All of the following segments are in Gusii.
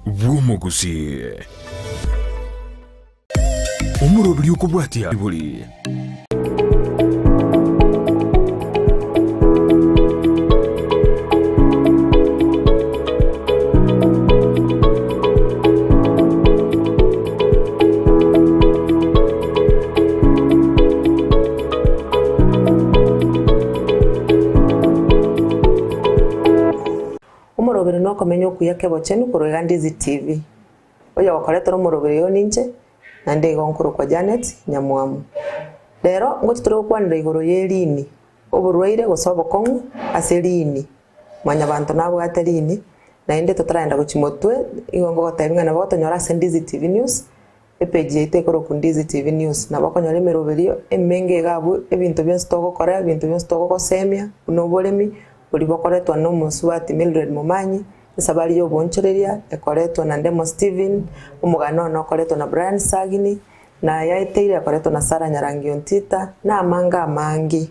bw'omogusii. Omoroberi okobwatia bori. Omoroberi nokomenya okuya kebochenu korwa iga Ndizi TV. Oyogokoretera omoroberi oyo ninche, naende igo nkorokwa Janet Nyamwamu. Rero ngochi tore gokwanera igoro y'eriini, oborwaire gose obokong'u ase riini. Mwanyabanto nabwate riini, naende totaragenda gochia motwe, igo ngogotebia ng'a nabo gotonyora ase Ndizi TV News, Epage yaito ekorokwa Ndizi TV News. Nabo okonyora emeroberio emenge iga abwo, ebinto bionsi togokora, ebinto bionsi togogosemia, buna oboremi, boria bokoretwa na omosubati Mildred Momanyi, esabari ya oboonchoreria ekoretwa na Ndemo Stephen, omogano one okoretwa na Brian Sagini, na yaeteire ekoretwa na Sarah Nyarangi Ontita, na amange amange.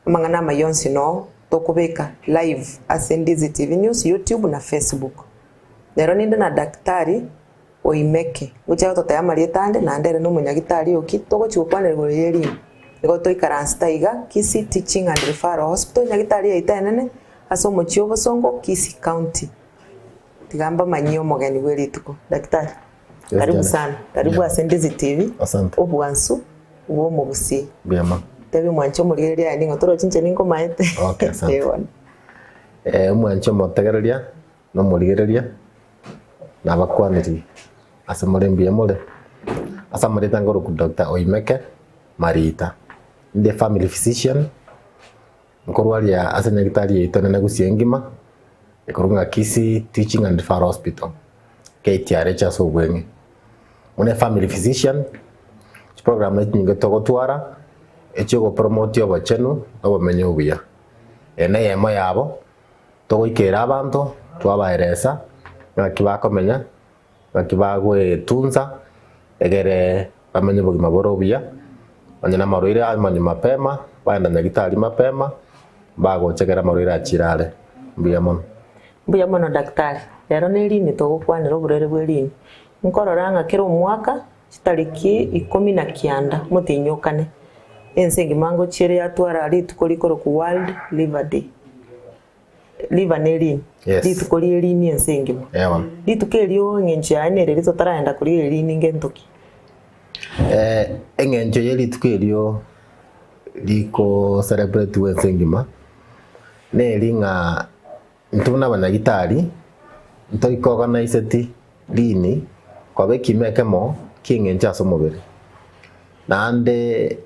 Amang'ana amaya onsi noo tokobeka live ase Ndizi TV News, YouTube na Facebook. Rero ninde na Daktari Oimeke, gochia gototebia amarieta ande, naende ere nomonyagitari oki, togochia gokwanera igoro ye riina. Nigo toikaransete aiga Kisii Teaching and Referral Hospital, nyagitari yaito enene ase omochie obosongo, Kisii County. Tiga mbamanyie omogeni bwe rituko. Daktari, Yes, karibu Janet. sana. Karibu Yeah. ase Ndizi TV, Asante. obwansu bwa omogusii. Mbuya mono. Tebia omwanchi omorigereria aye ning'o torochi inche ninkomaete. Okay, asante. Eh, bono. Eh, omwanchi omotegereria na omorigereria nabakwaniri ase more mbuya more. Ase amarieta nkorokwa Doctor Oimeke Marita, inde family physician, nkorwaria ase nyagitari yaito enene Gusii engima, ekorokwa ng'a Kisii Teaching and Referral Hospital, KTRH ase obweng'e. Buna efamily physician, chiprogram echinyinge togotwara, echiogopromote obochenu na obomenyo obuya. Eye neyemo yabo. Togoikera abanto, twabaeresa ng'aki bakomenya, ng'aki bagoetunsa, egere bamenye obogima bore obuya, onye namarwaire amanye mapema, bagenda nyagitari mapema, mbagocha ekero amarwaire achire are. Mbuya mono. Mbuya mono daktari. Rero ne rini togokwanera oborwaire bwe rini. Nkorora ng'a kera omwaka chitariki ikomi na kianda omotienyi okane, ense engima ngochia ere yatwara rituko rikorokwa World Liver Day. Liver ne rini, Yes. rituko rie rini ense engima. Eh, bono. Rituko erio eng'encho yaye nere riria totaragenda korigia erini ngento ki? Eh, eng'encho ye rituko erio riko celebratiwa ense engima, neri ng'a Intwe buna abanyagitari ntoikoganiseti rini koba ekiimo ekemo ki'engencho ase omobere, naende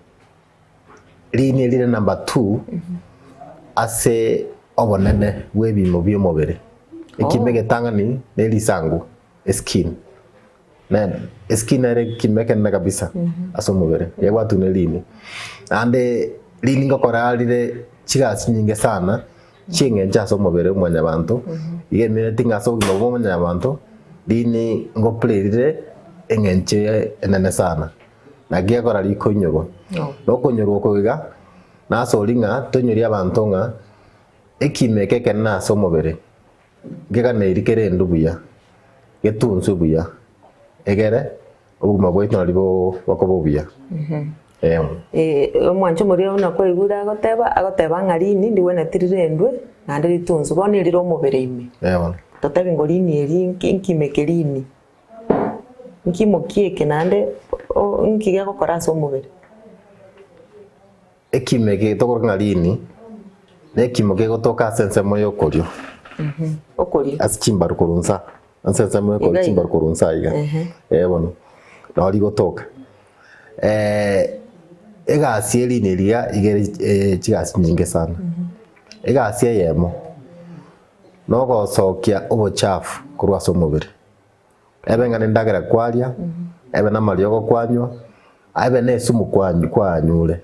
rini erire number two ase obonene bw'ebiimo bi'omobere. Ekiimo egetang'ani ne risangu, eskin. Nere eskin nere ekiimo ekenene kabisa ase omobere, egebwatwe ne rini. Naende rini ngokora rire chigasi chinyinge sana chi'eng'encho ase omobere o mwanyabanto, iga emineti ng'a ase obogima bwa mwanyabanto, rini ngo play rire eng'encho enene sana. Naki gekora rikoinyorwa. Na okoinyorwa oko iga, nasori ng'a toinyorie abanto ng'a ekiimo eke ekenene ase omobere, nkeganeiri kerendwe buya, getunswe buya, egere obogima bwaito nari bokoba obuya. Ee. Omwancho omoria buna kwaigure agoteba, agoteba ng'a rini ndigwenereti rirendwe naende ritunzwe, bono erire omobere ime. Ee bono. Totebi ngo rini eri nki nkime eke rini, nkimoki eke naende nki gegokora ase omobere. Ekimo eke getokoroka ng'a rini, nekimo kegotoka ase ensemo y'okorio, Okorio. ase chimbaru korwa nsa, ase ensemo y'okorio Iga iga. chimbaru korwa nsa iga, Ehe. eh bono, nabo rigotoka. Egasi ye rini riria iga ere chigasi chinyinge sana. Egasi eyemo, nogosokia obochafu korwa ase omobere. Ebe ng'a nendagera kwaria, ebe namariogo kwanywa, ebe nesumu kwanyure.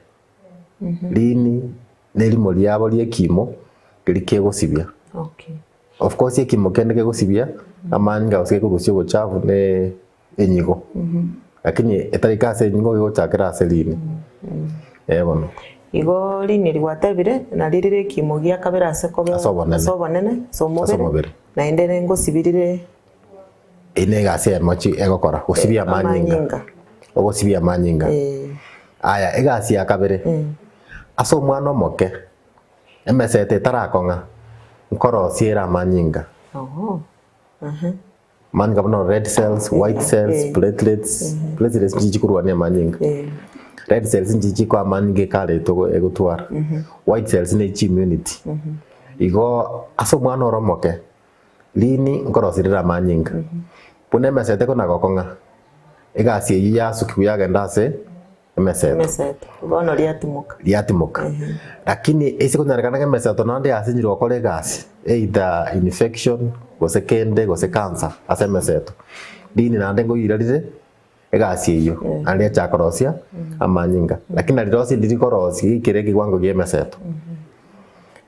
Rini nerimo riabo ri'ekimo keria kegosibia. Okay. Of course ekimo kende kegosibia amanyinga gose gekorusia obochafu ne enyigo. Lakini etari ase enyigo gegochakera ase rini. Eh bono. Igo rini eri gwatebire nario rire ekimo gia kabere ase kobe Ase obonene. ase obonene ase Ase omobere omobere. naende ngosibirire. Eyio na egasi eyemo chi egokora, gosibia amanyinga. Amanyinga. Ogosibia amanyinga. Eh. Aya, egasi ya kabere, ase omwana omoke, emesete etarakong'a, nkorosia ere amanyinga. Oho. Aha. Amanyinga buna red cells, white cells, Eh. platelets, platelets nchichi chikorwania amanyinga. Eh. Red cells nchichi chikoa amanyinga ekare togo egotwara. White cells ne chi immunity. Igo ase omwana ore omoke, Rini nkorosirire amanyinga, buna emesete ekona gokong'a, egasi eyio yasukigwa yagenda ase emeseto. Emeseto, bono riatimoka. Riatimoka. Lakini ase konyarekana ng'a emeseto naende yasinyirwe gokora egasi, either infection, gose kende, gose cancer ase emeseto, rini naende nkoira rire egasi eyio, naende riachaka korosia amanyinga. Lakini narirosie ndiri korosia riikere ekewango gia emeseto.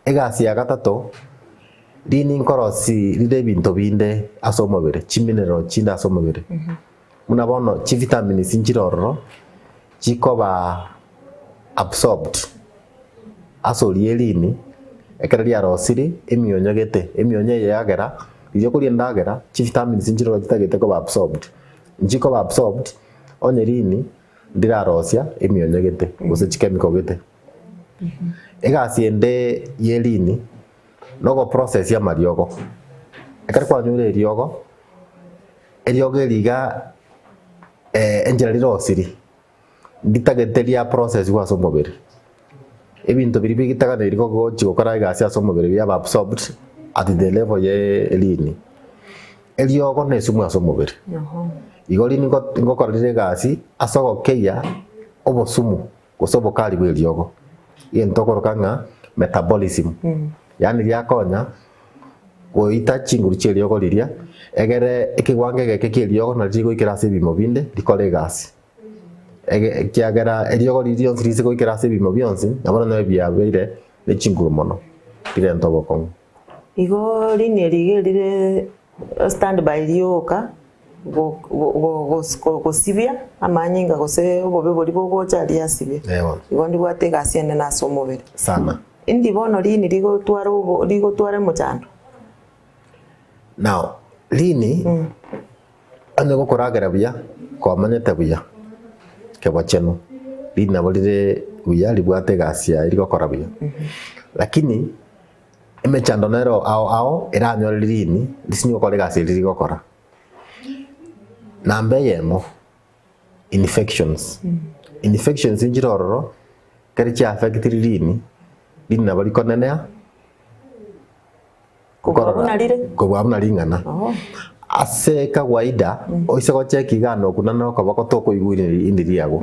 Egasi ya gatato, Rini nkorosi rire ebinto binde ase omobere, chimineral chinde ase omobere. Buna bono chivitamins nchire ororo chikoba absorbed ase oria erini ekero riarosiri emionyo gete, emionyo eye yagera riria okoria endagera chivitamins nchire ororo chitagete koba absorbed. Nchikoba absorbed onye rini ndirarosia emionyo gete gose chikemical gete. Egasi ende ye rini. Nogoprocess amariogo. Ekero kwanyure eriogo, eriogo eri iga enchera rirosiri, nditagete ria processiwa ase omobere. Ebinto biria bigitaganeiri gochi gokora egasi ase omobere biaba absorbed at the level ya erini. Eriogo na esumu ase omobere. Igo rini ngokora rire egasi ase ogokeyia obosumu gose obokari bw'eriogo, egento tokoroka ng'a metabolism, yaani riakonya goita chinguru chi'eriogo riria, egere ekewango egeke ki'eriogo nario rigoikera ase ebimo binde rikore egasi. Ege ekiagera eriogo riria rionsi rise goikera ase ebimo bionsi, nabo nonye biabeire ne chinguru mono, rirente obokong'u. Igo riini eri iga erire standby rioka gosibia amanyinga gose obobe boria bogocha riasibia. Igo ndibwate egasi enene ase omobere. Sana. Indi bono riini rigotwara obo rigotwara omochando? Now, riini onye gokoragera buya, kwamanyete buya, kebochenu, riini nabo rire buya ribwate egasi yaye rigokora buya. Lakini Emechando nero ao ao eranyore ririni risinye gokora egasi eria rigokora. Namba eyemo, infections. Infections nchire ororo, ekero chia affectiri riini, riini nabo rikonenea, Kobua buna rire? kobua buna ring'ana. Ase kawaida, oise gocheki iga nokuna na okoboko tokoigwa rini riago.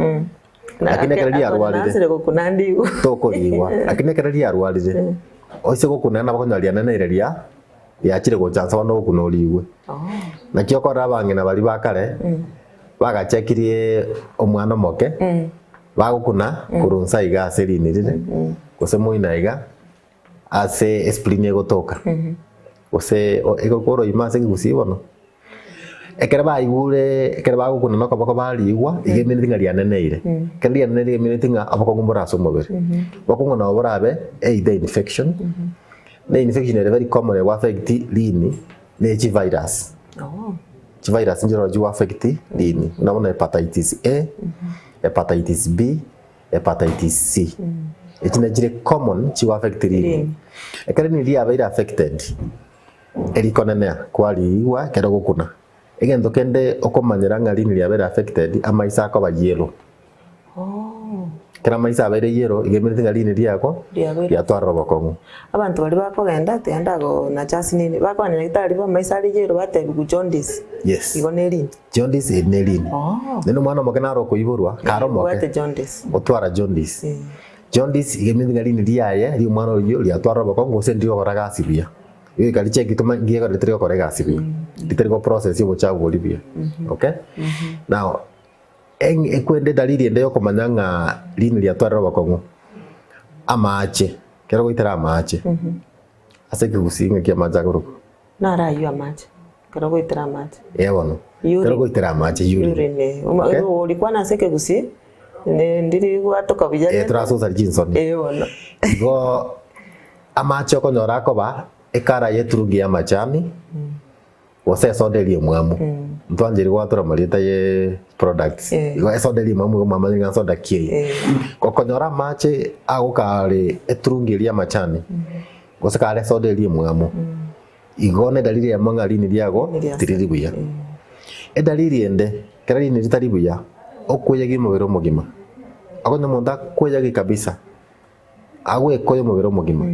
Lakini ekero riarwarire Nasire gokuna ndigwa. tokorigwa lakini ekero riarwarire oise gokuna nabo okonyora rianeneire ria riachire gocha nse bono ogokuna origwe. Naki okorora abang'ina baria ba kare bagachekirie omwana omoke bagokuna korwa nse iga ase rini rire gose moino iga ase esplini egotoka gose egokora ime ase ekegusii bono. Ekero baigure, ekero bagokuna na okoboko barigwa, iga emineti ng'a rianeneire. Ekero rianeneire iga emineti ng'a obokong'u mbore ase omobere. Obokong'u nabo borabe either infection, na infection ere very common ego affect rini, ne chivirus. Chivirus nchiroro chigo affect rini, buna bono hepatitis A, hepatitis B, hepatitis C. Echi nachire common chigo affect rini. Ekero rini riabeire affected, Erikonenea kwariigwa ekero ogokuna. Egento kende okomanyera ng'a rini riabeire affected, amaiso akoba yellow. Ekero amaiso abeire yellow, iga emereti ng'a rini riago Riabeire. riatwarire obokong'u. Abanto baria bakogenda tiga ndago na chance nini, bakogenda nyagetari bo amaiso are yellow batebiwa jaundice. Yes. Igo ne rini. Jaundice eri ne rini. Naende omwana omoke naro okoiborwa, kare omoke, Obwate jaundice. otwara jaundice. Jaundice iga emereti ng'a rini riaye ria omwana oyio riatwarire obokong'u gose ndirigokora gasi buya. Goika richeki toma ngiye ritari gokora egasi buya, ritari go process obochafu boria buya, okay? Now, eng ekwende edalili ende yokomanya ng'a rini riatwarire obokong'u, amache, ekero ogoitera amache, ase ekegusii ng'aki amache akorokwa? Naro aywo amache, ekero ogoitera amache. Eh bono, Urine. ekero ogoitera amache urine. Urine, eh. Oma Okay? orikwana ase ekegusii, ne ndiri gwatoka buya Eh, rende. torasosaria chinsoni. Eh bono. Igo. Amache okonyora akoba ekara y'eturungi y'amachani, Gose esoda eria emwamu. Ntwancheiri gwatora amarieta ye products. Eh. Igo esoda eria emwamu igo mwamanyire ng'a nsoda ki eye. Eh. Gokonyora amache agoka are eturungi eria y'amachani, gose kare esoda eria emwamu, igo na edalili eyemo ng'a rini riago Rini riago. tiriri buya. Edalili ende, ekero rini ritari buya, okoyegia omobere omogima. Okonye omonto akoyegie kabisa. Agwekoya omobere omogima.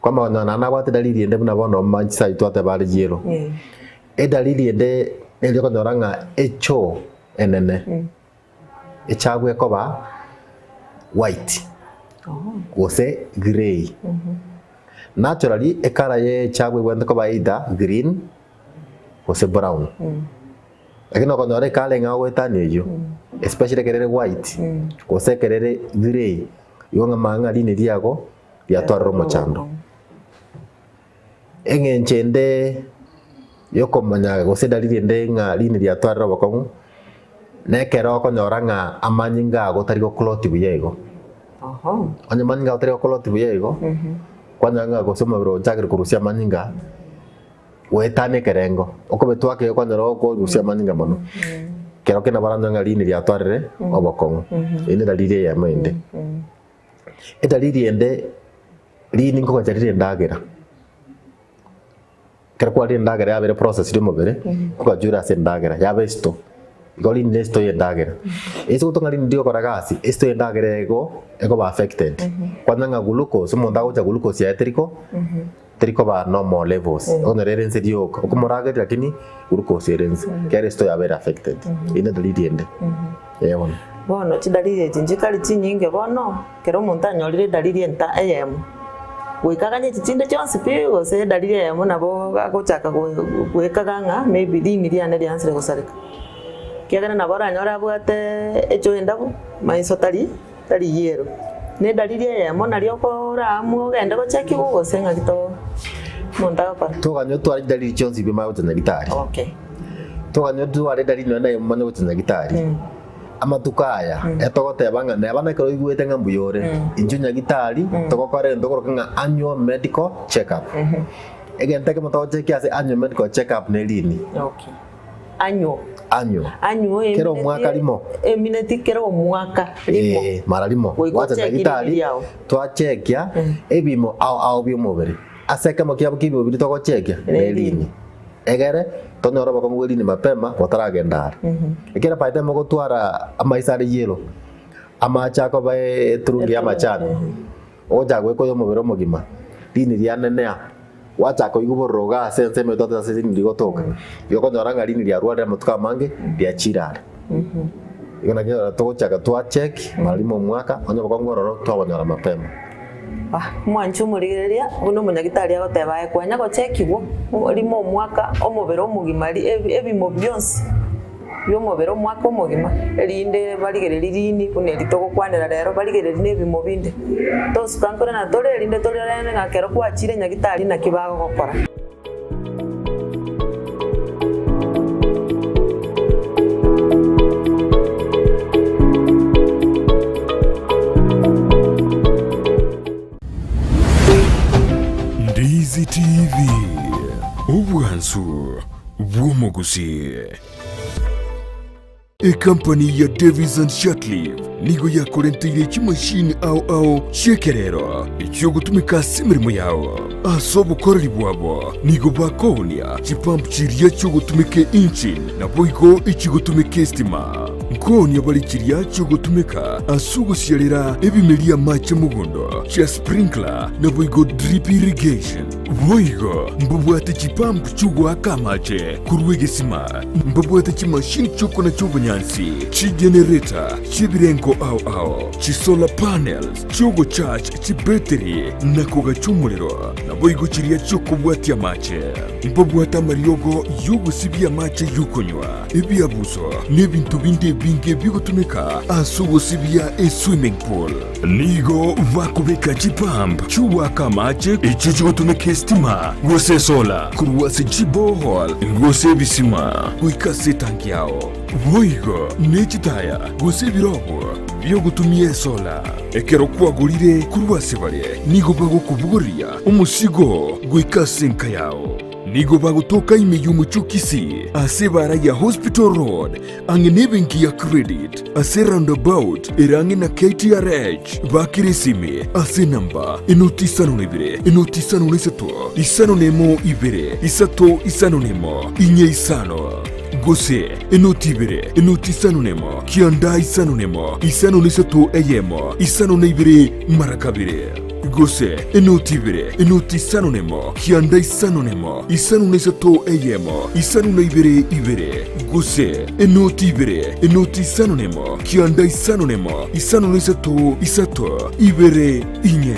Kwamanya onye naende nabwate edalili ende buna bono chinsa echio twateba are jero. Edalili ende neri okonyora ng'a echoo enene echabwe ekoba white gose grey. Naturally ekara ye echabwe ebwenerete koba either green gose brown. Lakini okonyora ekara eng'ao goetania eyio, especially ekero ere white, gose ekero ere grey, igo ng'a mang'a ng'a rini riago riatwarire omochando. Eng'encho ende yokomanya gose edalili ende ng'a rini riatwarire obokong'u, na ekero okonyora ng'a amanyinga ago tari goclot buya igo. Onye amanyinga ago tari goclot buya igo, kwanyora ng'a gose omobere ochakire korusia amanyinga. Goetania ekerengo, okobetwa ake okonyora okorusia amanyinga mono. Kero kende baranyore ng'a rini riatwarire obokong'u. Eyio nedalili eyemo ende. Edalili ende, rini nkogocha rire endagera. Ekero kwarire endagera yabere processed omobere, nkogachwa ere ase endagera, yaba esito. Igo rini ne esito ya endagera. Ase gotoka ng'a rini rigokora gasi, esito ya endagera igo ekoba affected. Kwanyora ng'a glucose, omonto agocha glucose yaye teriko. Teri koba normal levels, okonyora ere inse rioka, okomorageria lakini glucose ere inse, ekiagera esito yabeire affected. Eyio ne dalili ende, eh bono. Bono chidalili echi nchikari chinyinge bono, ekero omonto anyorire edalili enta eyemo, goika aganye echi chinde chionsi pi gose edalili eyemo nabo agochaka goekaga ng'a maybe rini riane riansire gosareka. Ekiagera nabo oranyore abwate echo endabu, maiso tari. Tari yero. Nedalili eyemo nario okoraamue ogende gochekigwa gose ng'aki to omonto agokora. Toganye otware chidalili chionsi pi omanye gocha nyagitari. Okay. Toganye otware edalili nonya neyemo omanye gocha nyagitari. Amatuko aya etogoteba ng'a neba nekero oigwete ng'a mbuya ore, inchuo nyagitari togokora egento tokoroka ng'a annual medical check up. Egento ekemo togochekia ase annual medical check up ne rini. Okay. Anywo. Anywo. Anywo Kera omwaka rimo. Emineti kera omwaka rimo. Eh, mara rimo. Goika Gwacha ochekie nyagitari, rimi riao. twachekia ebimo ao ao bi'omobere. Ase ekemo kiabo ki'ebimo biria togochekia Ne ne rini. rini. Egere tonyore obokong'u bwe rini mapema botaragenda are. Ekero by the time ogotwara amaiso are yellow, amache akoba eturungi ya amachani. Ogochaka goika omobere omogima, rini rianenea, gwachaka koigwa obororo iga ase ensemo etwate ase rini rigotoka, igo okonyora ng'a rini riarwarire amatuko amange, riachire are. Igo naki ekero togochaka twa check mara rimo omwaka, onye obokong'u ororo twabonyora mapema. Mwanche omorigereria buna omonyagitari agoteba aye kwanya gochekigwa rimo omwaka omobere omogima ebimo bionsi. bi'omobere omwaka omogima, erinde barigererie riini buna eri togokwanera rero, barigererie nebimo binde. Tosuka nkore na tore, erinde torerende ng'a ekero gwachire nyagitari naki bagogokora. Ndizi TV, obwansu bw'omogusii. Ekampani ya Davies and Shatliff nigo yakorenteire chimashini ao ao chi'ekerero echiogotumeka ase emeremo yao. Ase obokoreri bwabo nigo bakoonia chipump chiria chiogotumeka engine naboigo echigotumeka estima. Nkoonia bare chiria chiogotumeka ase ogosiarera ebimeria amache mogondo chia sprinkler naboigo drip irrigation. Boigo mbabwate chipump chi'ogoaka amache korwa egesima, mbabwate chimashini chi'okonacha obonyansi, chigenereta chi'ebirengo ao ao, chisolar panels chi'ogocharge chibetiri na kogacha omorero, naboigo chiria chi'okobwatia amache. Mbabwate amariogo y'ogosibia amache y'okonywa, ebiabuso, na ebinto binde ebinge bigotumeka ase ogosibia eswimming pool. Nigo bakobeka chipump chi'ogoaka amache echio chigotumeka esitima gose esola korwa ase chiborehole gose ebisima goika ase etanki yao. Boigo ne chitaya gose ebirobo bi'ogotumia esola. Ekero kwagorire korwa ase bare, nigo bagokobogoria omosigo goika ase enka yao. Nigo bagotoka ime y'omochie o Kisii ase ebara ya Hospital Road ang'e nebenki ya Credit ase roundabout ere ang'e na KTRH. Bakire esimi ase enamba enoti isano na ibere, enoti isano na isato, isano na emo ibere, isato isano na emo, inye isano. Gose enoti ibere, enoti isano na emo, kianda isano na emo, isano na isato eyemo, isano na ibere mara kabere. Gose enoti ibere, enoti isano na emo, kianda isano na emo, isano na isato eyemo, isano na ibere ibere. Gose enoti ibere, enoti isano na emo, kianda isano na emo, isano na isato isato ibere inye.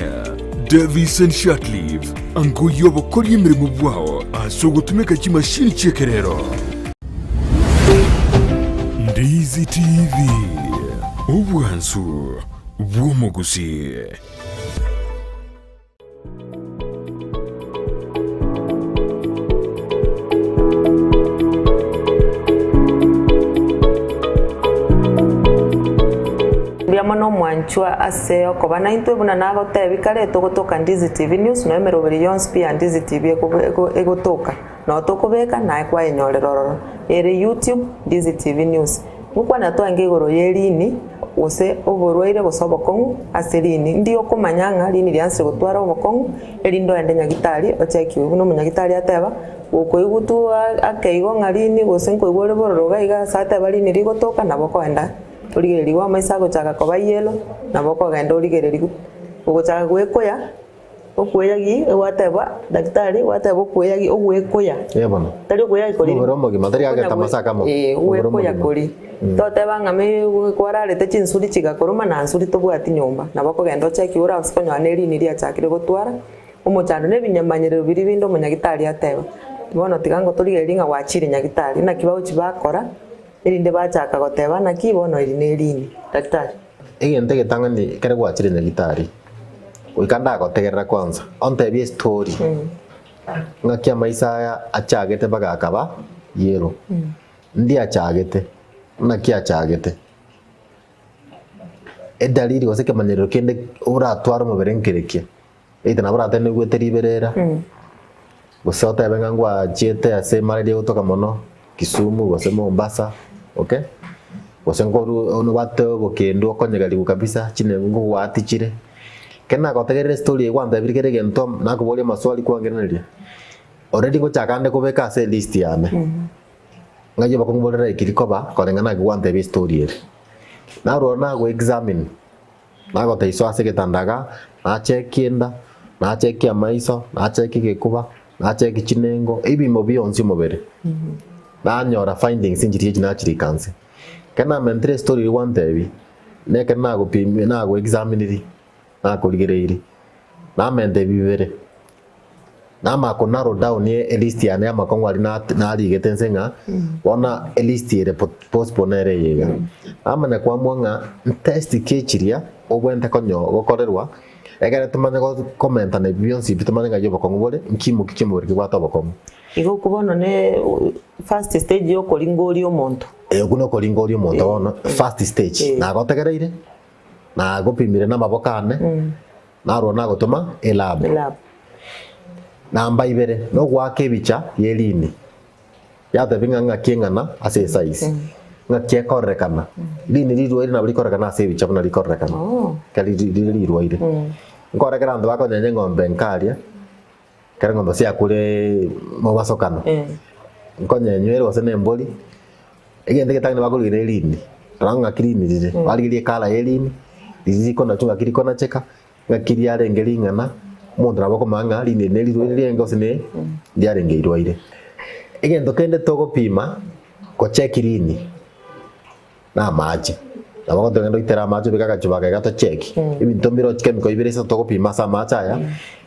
Davison Shatliff, angoyia obokoria emeremo bwao ase ogotumeka chimashini chi'ekerero. Ndizi TV, obwansu bw'omogusii. Mbuya mono omwanchwa ase okoba naintwe buna nagotebi kare togotoka Ndizi TV News noyo emeroberi yonsi pi ya Ndizi TV egotoka noo tokobeka naye kwayenyorera ororo ere YouTube Ndizi TV News. Ngokwana twange igoro ye rini gose oborwaire gose obokong'u ase rini ndi okomanya ng'a rini riansire gotwara obokong'u erinde oende nyagitari ochekiwe buna omonyagitari ateba gokoigwa tu akeigo ng'a rini gose nkoigwa ore bororo iga iga ase ateba rini rigotoka nabo okoenda origererigwe amaiso agochaka koba yellow, nabo okogenda origererigwe. Ogochaka goekoya, okoeyagi egwateba daktari gwateba okoeyagi ogwekoya. Eh bono. Tari okoeyagi kori. Omobere omogima, tari Okonya ageta gwe- masaka amo. Eh, Omobere ogwekoya omogima. kori. Toteba ng'a me kwararete chinsuri chigakoroma na nsuri tobwati nyomba. Nabo okogenda ochekiwe orabase konyora ne rini riachakire gotwara omochando na ebinyamanyerero biria binde omonyagitari ateba. Bono tiga ngotorigererie ng'a gwachire nyagitari, naki bagochi bakora. Erinde bachaka goteba, Naki bono eri nerini, Daktari? Egento egetang'ani ekero gwachire nyagitari, goika ndagotegerera kwanza, ontebie estory ng'aki amaiso aya achagete mpaka akaba yellow, ndi achagete, naki achagete, edalili gose ekemanyerero kende oratware omobere nkerekia. Either nabo oratebe noigwete riberera, gose otebe ng'a ngwachiete ase malaria egotoka mono, Kisumu gose Mombasa, okay, gose nkoru nobwate obokendu okonyegerigwa kabisa chinengo nkogwati chire. Ekero nagotegerera estory eye gwantebirie kera egento nakoboria amaswali kwangiraneria, already ngochaka nde kobeka ase elist yane, ng'ai obokong'u bore likely koba koreng'ana naki gwantebia estory ere. Narwo nago examine. Nagoteiswa ase egetanda iga, nachekie enda, nachekie amaiso, nachekie egekuba, nachekie chinengo, ebimo bionsi omobere. Nanyora findings nchiria echi nachirika nse. Ekero namentire estory eria gwantebia, na ekero nagopimire nago examiniri, nakorigereirie, namenta ebi bibere. Namanya ko narrow down e list yane ya amakong'u aria na narigete nse ng'a bono elist ere possible nere eye iga. Namanya koamua ng'a ntest ki echiria obwenerete konyo gokorerwa ekere tomanye go komentana ebi bionsi ebi tomanye ng'ai obokong'u bore, nkimo ki kiomobere kebwate obokong'u. Igo okwo bono ne first stage ya okoringoria omonto. Okwo nokoringoria omonto bono first stage, nagotegereire, nagopimire na amaboko ane. Narwo nagotoma elabu. Namba ibere, nogoaka ebicha ye rini. Yatebia ng'a ng'aki eng'ana ase esize, ng'aki ekororekana. Rini rirwaire nabo rikororekana ase ebicha buna rikororekana. Ekero rire rirwaire. Nkore ekero abanto bakonyenya eng'ombe nkaria, ekero eng'ombe ase yakure mobasokano, nkonyenywa ere gose na embori, Egento egetang'ani bakorigereria nerini, rora ng'aki rini rire, barigereria ecolour y'erini, riria rikonachwa ng'aki rikonacheka, ng'aki riarenge ring'ana, omonto nabo akomanya ng'a rini eri nerirwaire riarenge gose ne ndiarenge irwaire. Egento kende togopima, gocheck rini, na amache, nabo ogoteba genda oitere amache obeke agachuba ake iga tocheck, ebinto mbire chikemiko ibere isato togopima ase amache aya,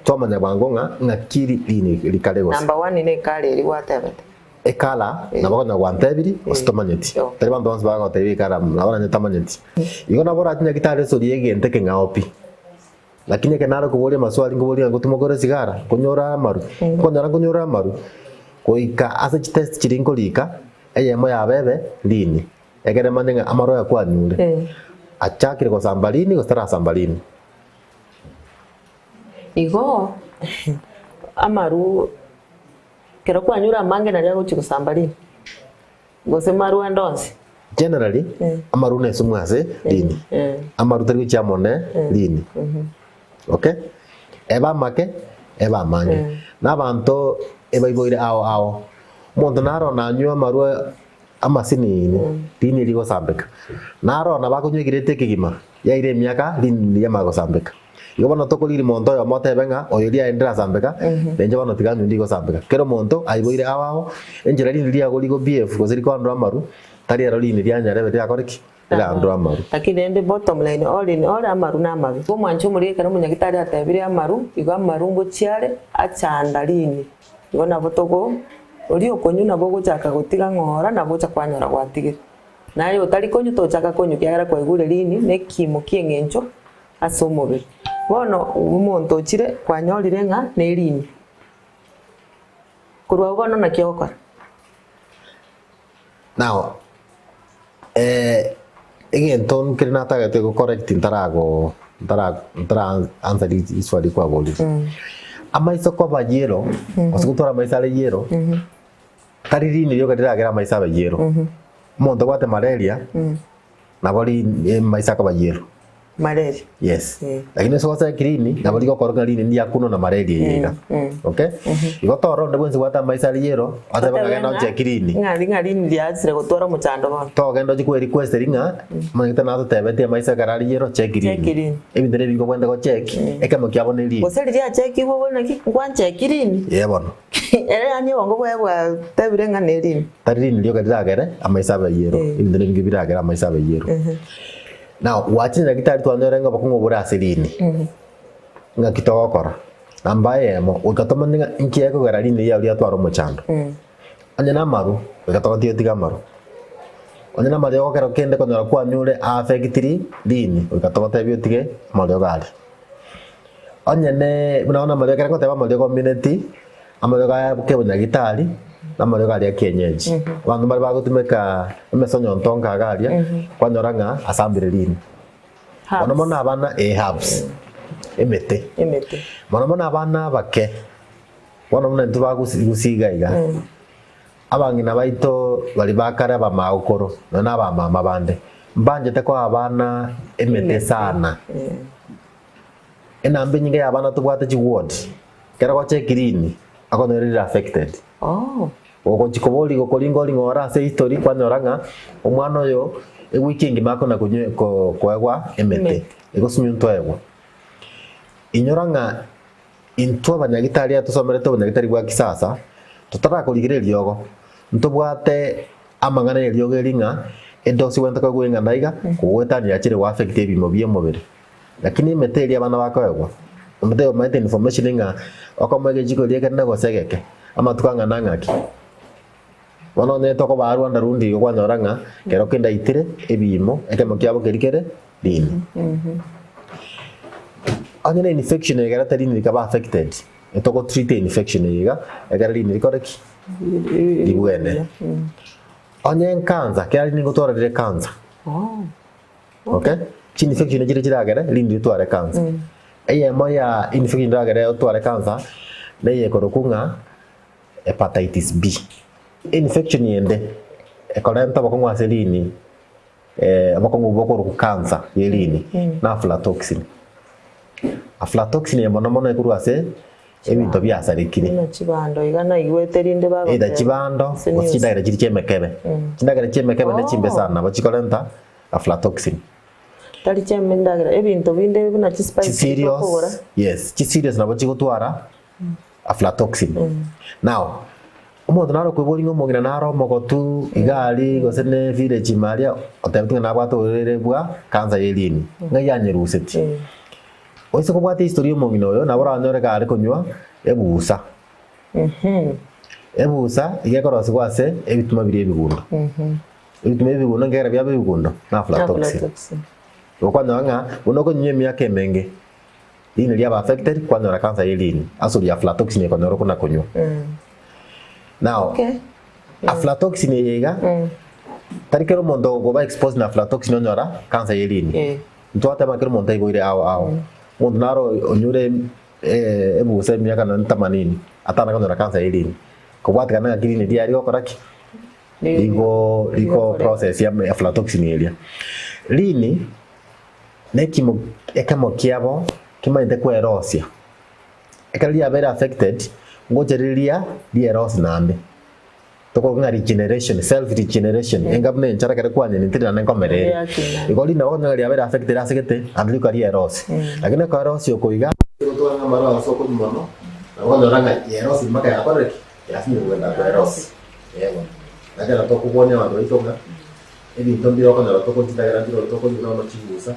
twamanya bwango ng'a ng'aki rini rikare gose. Number one ne ecolour eria gwatebete. Ekara nabo konya gwantebiri gose tomanyeti. Tari banto bonsi bagotebia ekara nabo nonye tamanyeti. Igo nabo orache nyagitari osorie egento ekeng'ao pi. Lakini ekero nare koboria amaswali nkoboria ng'a ngotumokore ore esigara, nkonyore amaru, nkonyora nkonyore amaru, goika ase chitest chiria nkorika, eyemo yabo ebe rini, ekere manye ng'a amaru aya kwanyure, achakire gosamba rini gose tarasamba rini. Igo amaru. Ekero kwanyure amange nario agochia gosamba rini, gose maru ande onsi. Generally, amaru na esumu ase rini. Amaru tari gochia amo ne rini. Okay? Ebe amake, ebe amange. Na abanto ebaiboire ao ao. Omonto naro nanywe amarwa amasinini, rini rigosambeka. Naro nabo akonywa ekireti ekegima, yaira emiaka rini riamanya gosambeka. Igo bono tokoriri monto oyomo otebe ng'a oyo riaye ndirasambeka, na inche bono tiga anywe ndigosambeka. Kera omonto aiboire ao ao, enchera rini riago rigo behave gose rikoandora amaru, tari ero rini ria nyarebe rirakore ki? Riraandore amaru. Lakini rende bottom line all in all amaru namabe. Igo omwancha omorigia ekero omonyagitari atebire amaru, igo amaru ngochia are achanda rini. Igo nabo togo oria okonywa nabo ogochaka gotiga ng'ora nabo ocha kwanyora gwatigire. Naye otari konywa tochaka konywa ekiagera kwaigure rini na ekimo kia eng'encho ase omobere. Bono omonto ochire kwanyorire ng'a nerini. Korwa abwo bono naki ogokora? Now, eh, egento nkere natagete go correct ntarago ntara ntara answer riswali kwaborire. Amaiso koba yellow, gose gotwara amaiso are yellow, tari rini rioka riragere amaiso abe yellow. Omonto obwate malaria, Nabo ri maiso akoba yellow. Malaria. Yes. Lakini ase gosoa ekirini, nabo rigokora ng'a rini ndiakunwa na malaria eye iga. Okay? Igo tore onde bwensi obwate amaiso are yellow, otebe ng'a genda oche ekirini. Ng'a ng'a rini riachire gotwara omochando bono. Togenda oche kwe request eri ng'a, omanyete natotebetie amaiso ekero are yellow, check rini. Check rini. Ebinto ebi bikobwenerete gocheck, ekemo kiabo ne rini. Gose riria achekigwe bono naki, nkwancheki rini? Ee bono. Ere yaani obongo bwaye bwatebire ng'a nerini. Tari rini rioka riragere amaiso abe ayero, ebinto nebinge biragere amaiso abe ayero. Now gwachire nyagetari twanyora ng'a obokong'u bore ase rini, ng'aki togokora? Namba eyemo, goika tomanye ng'a inki gekogera rini riao riatwara omochando. Onye na amaru, goika togotige otige amaru. Onye na amariogo kero kende konyora kwanyure aaffectiri rini, goika togotebie otige amariogo aria. Onye ne buna bono amariogo ekero ngoteba amariogo omineti, amariogo aya kebonyagitari, na amariogo aria kienyeji. Abanto mbare bagotumeka emesonyonto nka iga aria, kwanyora ng'a asambire rini. Mono mono abana eh herbs, emete. Emete. Mono mono abana abake, bono buna intwe bagusi gusii iga iga, abang'ina baito baria ba kare abamagokoro, nonya na abamama bande, mbanchete koa abana emete sana. Enamba enyinge y'abana tobwate chiward, ekero gocha ekirini, okonyora rire affected. Oh. Ogochi koboria gokoringa oring'o ore ase history kwanyora ng'a omwana oyo ewiki engima akona konywe ko koegwa emete, Emete. egosunyuntwa oegwa. Inyora ng'a intwe abanyagitari aya tosomerete obonyagitari bwa kisasa, totarakorigereria eriogo, ntobwate amang'ana ya eriogo eri ng'a edosi gwenta koegwa eng'ana iga, kogoetania yachire go affect ebimo bia omobere. Lakini emete eria abana bakoegwa, omete omanyete information ng'a okomoa egechiko eria ekenene gose egeke, amatuko ang'ana ng'aki. Bono onye tokobaa rwanda rundi igo kwanyora ng'a kero kende aitire ebiimo, ekemo kiabo keria kere rini. Onye na infection egerete rini rikaba affected, etogo treat infection eye iga, ekero rini rikore ki? Ribwene. Onye enkansa, kera rini ngotwara rire cancer. Okay? Chinfection chire chiragere rinde ritware cancer. Eyemo ya infection eragere otware cancer neye ekorokwa ng'a hepatitis B. Infection ende ekorenta obokong'u ase rini obokong'u bokorokwa cancer ye rini na aflatoxin. Aflatoxin eye mono mono ekorwa ase ebinto biasarekire. Buna chibando iga naigwete rinde bagoteba. Either chibando ase gose news. chindagera chiria chi'emekebe. Chindagera chi'emekebe ne chimbe sana nabo chikorenta aflatoxin. Tari chi'emendagera, ebinto binde buna chispice tokogora. Chiserials, yes, chiserials nabo chigotwara aflatoxin. Now, omonto naro okoiboria ng'a omong'ina naro omogotu iga aria gose ne village ime aria, otebeti ng'a nabwate oborwaire bwa cancer ya erini, ng'ai anyerusetie. Oise kobwata ehistory ya omong'ina oyo, nabo oranyore kare konywa ebusa. Ebusa iga ekorosigwa ase ebituma biria ebigundo. Ebituma ebigundo nkegera biaba ebigundo na aflatoxin. Aflatoxin. Igo kwanyora ng'a buna okonywa emiaka emenge, riini riaba affected kwanyora cancer ye riini ase oria aflatoxin ekonyora okona konywa. Now, Okay. aflatoxin eye iga, tari kera omonto okoba exposed na aflatoxin onyora cancer ye riini. Eh. Ntwateba kera omonto aiboire ao ao. Omonto naro onyure ebusa emiaka nonye themanini, atana konyora cancer ye riini. Kobwatekana ng'aki riini riaye rigokora ki? Rigo rigo process ya aflatoxin eria. Riini na ekimo ekemo kiabo kimanyete kwerosia. Ekero riabeire affected, ngocha riria rierosi naende. Tokoroka ng'a regeneration, self regeneration, enga buna enchara ekero kwanyene teri naende nkomera ere. Riakina. Igo riina okonyora riabeire affected ase gete, naende rioka rierosi. Lakini okoerosia oko iga, gotwara ng'a amarwa ase okonywa mono, nabo okonyora ng'a yerosi mpaka yakorire ki? Yasinyire kogenda kwerosia. Eeh bono. Na ekero tokobwonia abanto baito ng'a, ebinto mbire okonyora tokochitagera mbire tokonywa buna bono chibusa,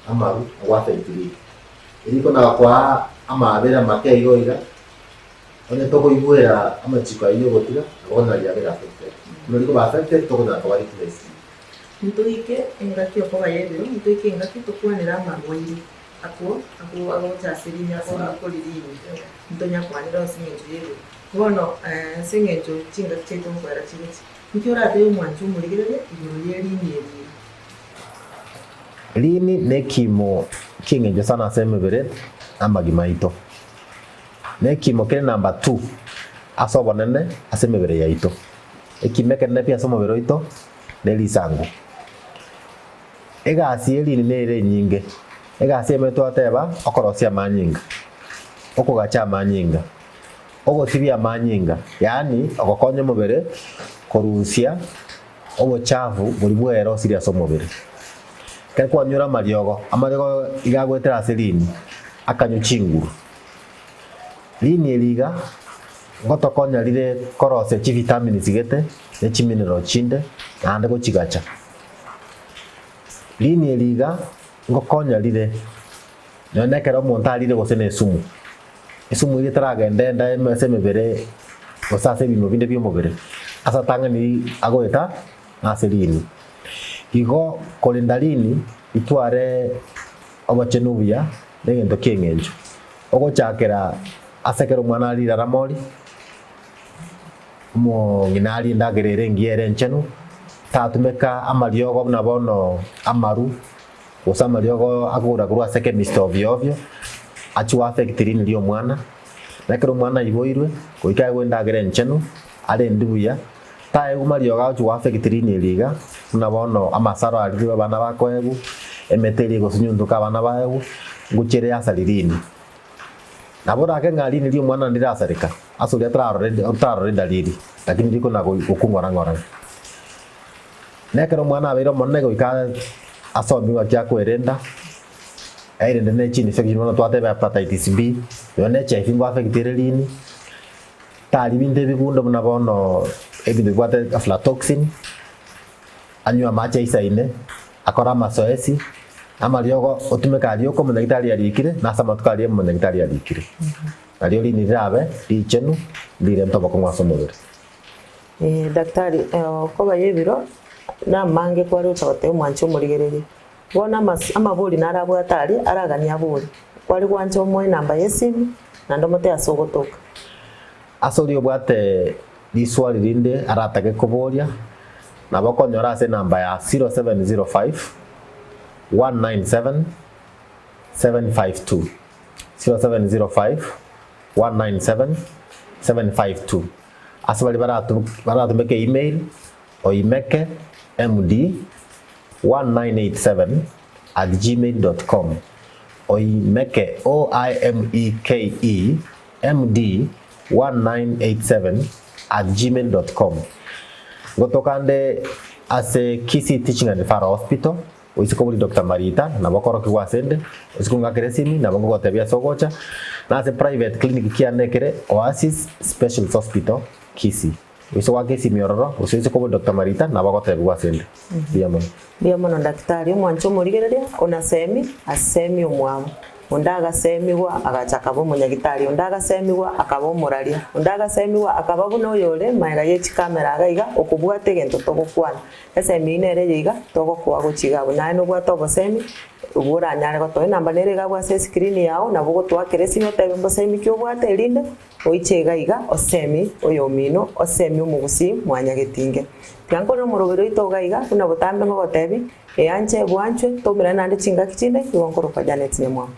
amaru, ago affect riko. Eriko nakoa amaabera make igo iga, Onye tokoigwera amachiko ayio y'ogotiga, nabo okonyora riabeire affected. Buna rikoba affected, tokonyara koba replaced. Ntoike engaki okoba y'ebiro, ntoike engaki tokwanere amarwaire akwo akwo agocha ase riini ase akori riini, ntonyakwanere ase eng'encho y'ebiro. Bono ase eng'encho chingaki chiaito nkoera chigochia, nki oratebe omwanchi omorigereria igoro ye riini eri iga? Riini nekimo ki'eng'encho sana ase emebere na amagima aito. Nekimo kere number two ase obonene ase emebere yaito. Ekimo ekenene pi ase omobere oito ne risangu. Egasi ye rini nere enyinge. Egasi eyemo twateba okorosia amanyinga, okogacha amanyinga, ogosibia amanyinga, yaani ogokonya omobere korusia obochafu boria bwerosirie ase omobere. Ekero kwanyure amariogo, amariogo iga agoetera ase rini akanywa chinguru. Rini eri iga ngotokonya rire korosia chivitamins gete ne chimineral chinde naende gochigacha. Rini eri iga ngokonya rire nonya na ekero omonto arire gose na esumu, esumu eria etaragenda enda ime ase emebere gose ase ebimo binde bia omobere, ase atang'ani agoeta ase rini. Igo korenda rini ritware obochenu obuya negento ki'eng'encho. Ogochakera ase ekero omwana arire aramori, omong'ina arie endagera ere engiya ere enchenu, tatumeka amariogo buna bono amaru, gose amariogo akogora korwa ase chemist ovyo ovyo, achie go affect rini ria omwana. Na ekero omwana aiboirwe, goika aegwe endagera enchenu, arendwe buya, taegwa mariogo agochia go affect rini eri iga, buna bono amasaro aria abana bakoegwa, emete eria egosunyuntuka abana baegwa, ngochia ere yasari rini. Nabo orake ng'a rini ria omwana ndirasareka, ase oria tararore otararore edalili, lakini rikona gokwa ng'ora ng'ora. Na ekero omwana abeire omonene goika asomigwe ng'aki akwerenda, aerende ne chinfection bono twateba hepatitis B, nonya na HIV ngo affect ere rini, tari binto ebigundo buna bono ebinto bibwate aflatoxin, anywe amache aisaine, akore amasoesi, amariogo otumeke aria oka omonyagitari arikire, na ase amatuko aria omonyagitari arikire. Nario rini rirabe richenu, rirente obokong'u ase omobere. Eh, daktari, okoba y'ebiro namange kware gocha goteba omwanche omorigereria. Bono amas amabori naro abwate aria, araganie abori. Kware gwancha omoe enamba y'esimu, naende omotebie ase ogotoka. Ase oria obwate riswali rinde aratake koboria, nabo okonyora ase enamba ya 0705 197 752, 0705 197 752. Ase baria baratu baratumeke email, oimeke md 1987 at gmail dot com, oimeke, O-I-M-E-K-E, md 1987 at gmail dot com. Ngotoka nde ase Kisii Teaching and Referral Hospital, oise kobori Doctor Marita, nabo okorokigwa ase nde, oise kong'akera esimi, nabo ngogotebia ase ogocha, na ase private clinic kiane ekere Oasis Specialist Hospital, Kisii. Oise goaka esimi ororo, gose oise kobori Doctor Marita, nabo agotebigwa ase nde. Mbuya mono. Mbuya mono Daktari, omwancha omorigereria, onasemi, asemi omwabo. Onde agasemigwa, agacha akaba omonyagitari, onde agasemigwa, akaba omoraria, onde agasemigwa, akaba buna oyore magega ye chikamera iga iga, okobwata egento togokwana. Esemi eyio nere eye iga, togokoa gochia iga abwo. Naye nobwate obosemi, obwo oranyare gotoa. Enamba nere iga abwo ase escreen yao, nabo ogotoakera esimi otebe mbosemi ki obwate erinde, Oiche iga iga, osemi oyomino, osemi omogusii mwanyagetinge. Tiga nkorere omoroberi oito iga iga, buna botambe ngogotebi, eanche bwanchwe, toumerane naende chingaki chinde, igo nkorokwa Janet Nyamwamu.